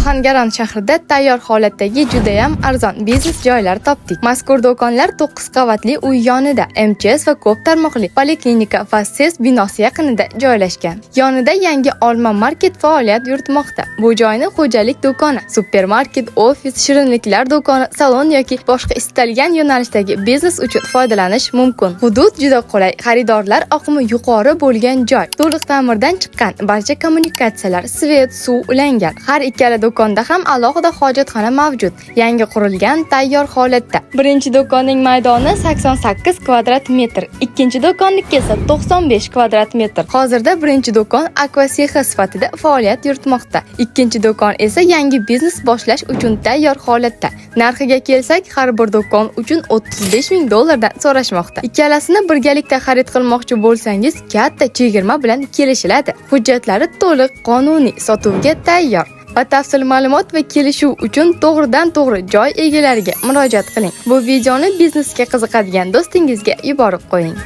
Ohangaron shahrida tayyor holatdagi judayam arzon biznes joylar topdik. Mazkur do'konlar 9 qavatli uy yonida, MChS va ko'p tarmoqli poliklinika va SES binosi yaqinida joylashgan. Yonida yangi Olma Market faoliyat yuritmoqda. Bu joyni xo'jalik do'koni, supermarket, ofis, shirinliklar do'koni, salon yoki boshqa istalgan yo'nalishdagi biznes uchun foydalanish mumkin. Hudud juda qulay, xaridorlar oqimi yuqori bo'lgan joy. To'liq ta'mirdan chiqqan, barcha kommunikatsiyalar, свет, suv ulangan. Har ikkala do'konda ham alohida hojatxona mavjud. Yangi qurilgan, tayyor holatda. Birinchi do'konning maydoni 88 kvadrat metr, ikkinchi do'konniki esa 95 kvadrat metr. Hozirda birinchi do'kon akvasexa sifatida faoliyat yuritmoqda. Ikkinchi do'kon esa yangi biznes boshlash uchun tayyor holatda. Narxiga kelsak, har bir do'kon uchun 35 ming dollardan so'rashmoqda. Ikkalasini birgalikda xarid qilmoqchi bo'lsangiz, katta chegirma bilan kelishiladi. Hujjatlari to'liq, qonuniy, sotuvga tayyor. Batafsil ma'lumot va kelishuv uchun to'g'ridan to'g'ri joy egalariga murojaat qiling. Bu videoni biznesga qiziqadigan do'stingizga yuborib qo'ying.